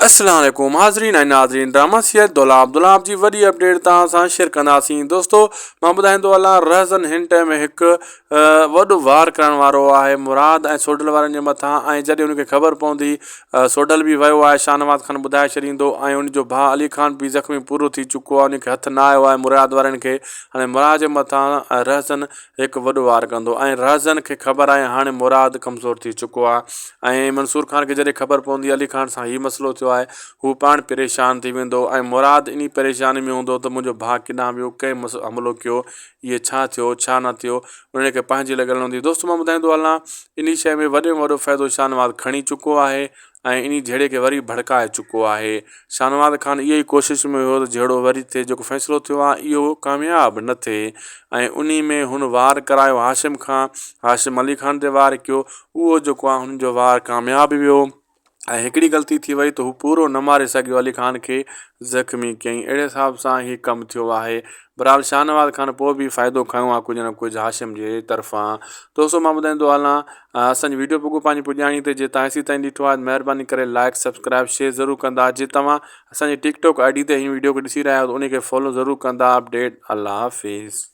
السلام عليڪم حاضرين ۽ ناظرين ڊراما سيريل دولاب دولاب جي وڏي اپڊيٽ توهان سان شيئر ڪنداسين دوستو مان ٻڌائيندو هلان رهزن هن ٽائيم هڪ وڏو وار ڪرڻ وارو آهي مراد ۽ سوڍل وارن جي مٿان ۽ جڏهن ان کي خبر پوندي سوڍل به ويو آهي شاهنواز خان ٻڌائي ڇڏيندو ۽ ان جو ڀاء علي خان به زخمي پورو ٿي چڪو آهي ان کي هٿ نه آيو آهي مراد وارن کي هاڻي مراد جي مٿان رهزن هڪ وڏو وار ڪندو ۽ رهزن کي خبر آهي هاڻي مراد ڪمزور ٿي چڪو آهي ۽ منصور خان کي جڏهن خبر پوندي علي خان سان هي مسئلو ٿيو آهي هو پاڻ پريشان ٿي ويندو ۽ مراد انهي پريشاني ۾ هوندو ته منهنجو ڀاء ڪيڏانهن ويو ڪنهن حملو ڪيو اهي ڇا ٿيو ڇا نه ٿيو انهن کي پنهنجي لڳل هوندي دوستو مان ٻڌائيندو هلان انهي شيء ۾ وڏي ۾ وڏو فائدو شاهنواز کڻي چڪو آهي ۽ انهي جهيڙي کي وري ڀڙڪائي چڪو آهي. شاهنواز خان اهو ئي ڪوشش ۾ هيو ته جهيڙو وري ٿئي جيڪو فيصلو ٿيو آهي اهو ڪامياب نه ٿئي ۽ انهي ۾ هن وار ڪرايو هاشم کان هاشم علي خان تي وار ڪيو اهو جيڪو آهي هن جو وار ڪامياب ويو ۽ هڪڙي غلطي ٿي وئي ته هو پورو نه ماري سگهيو علي خان کي زخمي ڪيائين اهڙي حساب سان هي ڪم ٿيو آهي بھرحال شاهنواز خان پوء به فائدو کنيو آهي ڪجهه نه ڪجهه هاشم جي طرفان دوستو مان ٻڌائيندو هلان اسان جي ويڊيو پڳو پنهنجي پڄاڻي تي جي تان هيسي تائين ڏٺو آهي مهرباني ڪري لائڪ سبسڪرائب شيئر ضرور ڪندا جي توهان اسان جي ٽڪ ٽاڪ I D تي هن ويڊيو کي ڏسي رهيا آهيو ته ان کي فالو ضرور ڪندا اپڊيٽ الله حافظ.